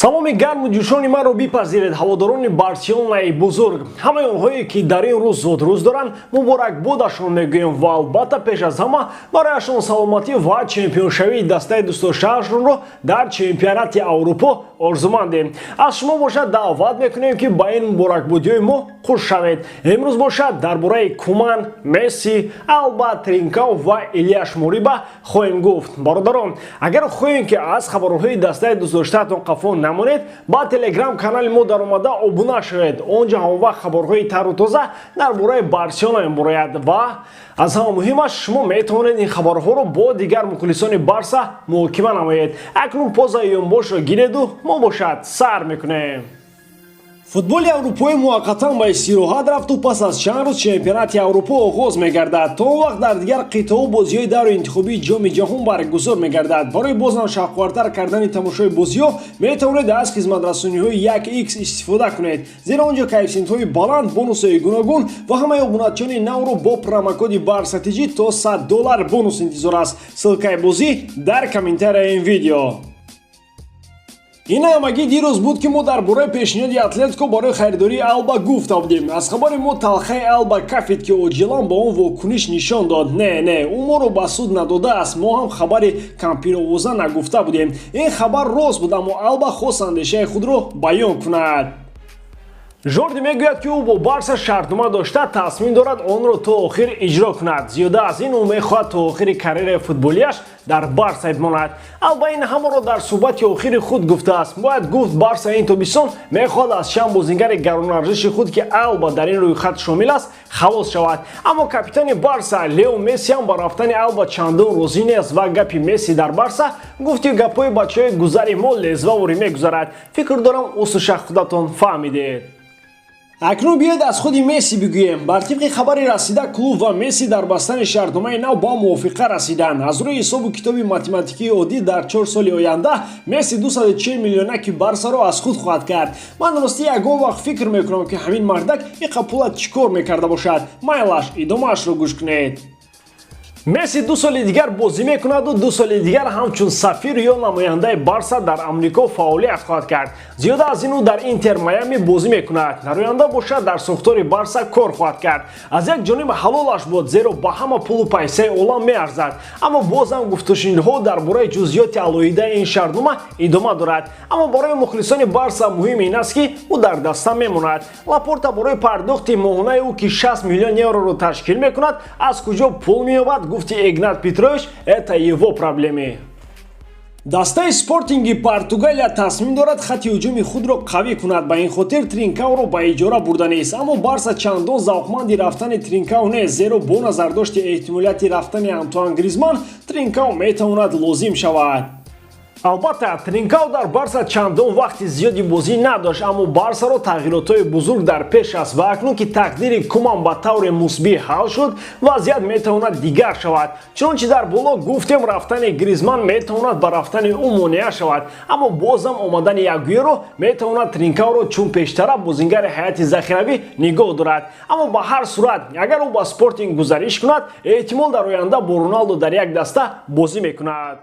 Саломи гарму ҷӯшони маро бипазиред, ҳаводорони Барселонаи бузург. Ҳамаи онҳое, ки дар ин рӯз зодрӯз доранд, муборакбодашон мегӯем ва албатта, пеш аз ҳама барояшон саломатӣ ва чемпионшавии дастаи дӯстдоштаашонро дар чемпионати Аврупо орзумандем. Аз шумо бошад даъват мекунем, ки ба ин муборакбодиҳои мо хуш шавед. Имрӯз бошад дар бораи Куман, Месси, Алба, Тринкао ва Илияш Мориба хоҳем гуфт. Бародарон, агар хоҳем, ки аз хабарҳои дастаи дӯстдоштаатон қафо намонед, ба Телеграм канали мо даромада обуна шавед. Он ҷо ҳамавақт хабарҳои тару тоза дар бораи Барселона мебарояд ва аз ҳама муҳимаш, шумо метавонед ин хабарҳоро бо дигар мухлисони Барса муҳокима намоед. Акнун позаи ёнбошро гиреду мо бошад сар мекунем. Футболи аврупоӣ муваққатан ба истироҳат рафту пас аз чанд рӯз чемпионати Аврупо оғоз мегардад. То он вақт дар дигар қитъаҳо бозиҳои даври интихобии Ҷоми Ҷаҳон баргузор мегардад. Барои боз ҳам шавқовартар кардани тамошои бозиҳо метавонед аз хизматрасониҳои 1x истифода кунед, зеро он ҷо коэффисиентҳои баланд, бонусҳои гуногун ва ҳамаи обуначиёни навро бо промокоди БАРСАТИҷӣ то 100 доллар бонус интизор аст. Ссылкаи бозӣ дар комментарияи ин видео. Ин ҳамагӣ дирӯз буд, ки мо дар бораи пешниҳоди Атлетико барои харидории Алба гуфта будем. Аз хабари мо талхаи Алба кафид, ки оҷилан ба он вокуниш нишон дод. Не, не, ӯ моро ба суд надодааст. Мо ҳам хабари кампировоза нагуфта будем. Ин хабар рост буд, аммо Алба хост андешаи худро баён кунад. Жорди мегӯяд, ки ӯ бо Барса шартнома дошта, тасмим дорад онро то охир иҷро кунад. Зиёда аз ин, ӯ мехоҳад то охири карьераи футболиаш дар Барса бимонад. Алба ин ҳамаро дар суҳбати охири худ гуфтааст. Бояд гуфт, Барса ин тобистон мехоҳад аз чанд бозингари гаронарзиши худ, ки Алба дар ин рӯйхат шомил аст, халос шавад. Аммо капитани Барса Лео Месси ҳам ба рафтани Алба чандон розӣ нест ва гапи Месси дар Барса гуфти гапҳои бачаҳои гузари мо лезваворӣ мегузарад. Фикр дорам, усуша худатон фаҳмидед. Акнун биёед аз худи Месси бигӯем. Бар тибқи хабари расида, клуб ва Месси дар бастани шартномаи нав ба мувофиқа расиданд. Аз рӯи ҳисобу китоби математикии оддӣ, дар 4 соли оянда Месси 240 миллионаки Барсаро аз худ хоҳад кард. Ман ростӣ ягон вақт фикр мекунам, ки ҳамин мардак иқа пула чӣ кор мекарда бошад. Майлаш, идомаашро гӯш кунед. Месси 2 соли дигар бозӣ мекунаду 2 соли дигар ҳамчун сафир ё намояндаи Барса дар Амрико фаъолият хоҳад кард. Зиёда аз ин, ӯ дар Интер Майами бозӣ мекунад, дар оянда бошад дар сохтори Барса кор хоҳад кард. Аз як ҷониб ҳалолаш буд, зеро ба ҳама пулу пайсаи олам меарзад, аммо бозам гуфтушунидҳо дар бораи ҷузъиёти алоҳидаи ин шартнома идома дорад. Аммо барои мухлисони Барса муҳим ин аст, ки ӯ дар даста мемонад. Лапорта барои пардохти моҳонаи ӯ, ки 60 миллион евроро ташкил мекунад, аз куҷо пул меёбад, гуфти Игнат Петрович, это его проблемы. Дастаи Спортинги Португалия тасмим дорад хатти ҳуҷуми худро қавӣ кунад. Ба ин хотир Тринкауро ба иҷора бурданист. Аммо Барса чандон завқманди рафтани Тринкау нест, зеро бо назардошти эҳтимолияти рафтани Антуан Гризман Тринкау метавонад лозим шавад. Албатта, Тринкау дар Барса чандон вақти зиёди бозӣ надошт, аммо Барсаро тағйиротҳои бузург дар пеш аст ва акнун ки тақдири Куман ба таври мусбӣ ҳал шуд, вазъият метавонад дигар шавад. Чунончи дар боло гуфтем, рафтани Гризман метавонад ба рафтани ӯ монеа шавад, аммо бозам омадани Агуеро метавонад Тринкауро чун пештара бозингари ҳайати захиравӣ нигоҳ дорад. Аммо ба ҳар сурат, агар ӯ ба Спортинг гузариш кунад, эҳтимол дар оянда бо Роналдо дар як даста бозӣ мекунад.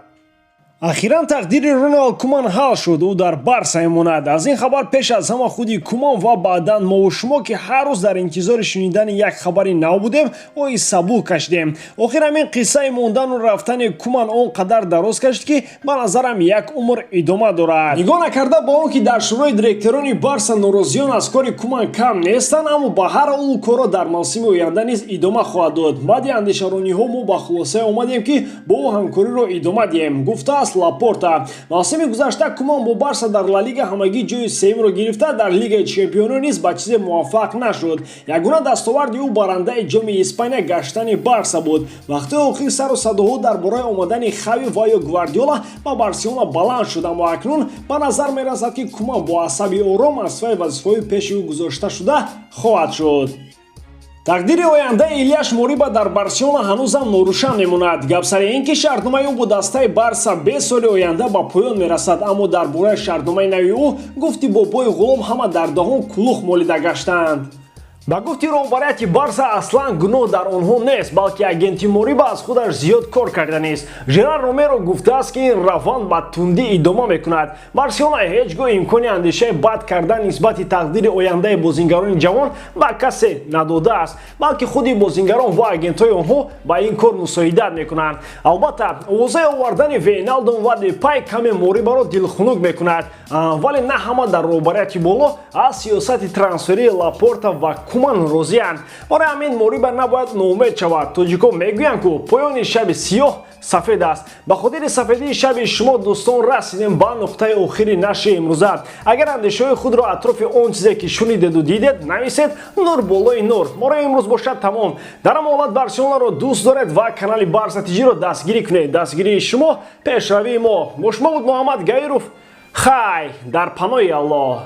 Ахиран тақдири Роналд Куман ҳал шуд, ӯ дар Барса мемонад. Аз ин хабар пеш аз ҳама худи Куман ва баъдан мову шумо, ки ҳар рӯз дар интизори шунидани як хабари нав будем, ои сабук кашидем. Охир ҳамин қиссаи мондану рафтани Куман он қадар дароз кашид, ки ба назарам як умр идома дорад. Нигоҳ накарда ба он ки дар шӯрои директорони Барса норозиён аз кори Куман кам нестанд, аммо ба ҳар ҳол ӯ корро дар мавсими оянда низ идома хоҳад дод. Баъди андешарониҳо мо ба хулосае омадем, ки бо ӯ ҳамкориро идома диҳем, гуфтааст Лапорта. Мавсими гузашта Куман бо Барса дар Ла Лига ҳамагӣ ҷои сеюмро гирифта, дар Лигаи Чемпионо низ ба чизе муваффақ нашуд. Ягона дастоварди ӯ барандаи Ҷоми Испания гаштани Барса буд. Вақтҳои охир сару садоҳо дар бораи омадани Хави ва ё Гвардиола ба Барселона баланд шуд, аммо акнун ба назар мерасад, ки Куман бо асаби ором аз фай вазифаҳои пеши ӯ гузошта шуда хоҳад шуд. Тақдири ояндаи Ильяш Мориба дар Барселона ҳанӯзам норӯшан мемонад. Гап сари ин ки шартномаи ӯ бо дастаи Барса 20 соли оянда ба поён мерасад, аммо дар бораи шартномаи нави ӯ гуфти бобои ғулом ҳама дар даҳон кулух молида гаштанд. Ба гуфти роҳбарияти Барса, аслан гуноҳ дар онҳо нест, балки агенти Мориба аз худаш зиёд кор карданист. Жерар Ромеро гуфтааст, ки ин раванд ба тундӣ идома мекунад. Барселона ҳеҷ гоҳ имкони андешаи бад кардан нисбати тақдири ояндаи бозингарони ҷавон ба касе надодааст, балки худи бозингарон ва агентҳои онҳо ба ин кор мусоидат мекунанд. Албатта, овозаи овардани Вейналдум ва Депай каме Морибаро дилхунук мекунад, вале на ҳама дар роҳбарияти боло аз сиёсати трансферии Лапорта ва Куман розианд. Барои ҳамин Мориба набояд ноумед шавад. Тоҷико мегӯянд, ку поёни шаби сиёҳ сафед аст. Ба хотири сафедии шаби шумо, дӯстон, расидем ба нуқтаи охири нашри имрӯза. Агар андешаҳои худро атрофи он чизе, ки шунидеду дидед, нависед, нур болои нур. Моро имрӯз бошад тамом. Дар ҳама ҳолат Барселонаро дӯст доред ва канали Барса ТЖро дастгирӣ кунед. Дастгирии шумо пешравии мо. Бо шумо буд Муҳаммад Гаиров. Хай, дар паноҳи Аллоҳ.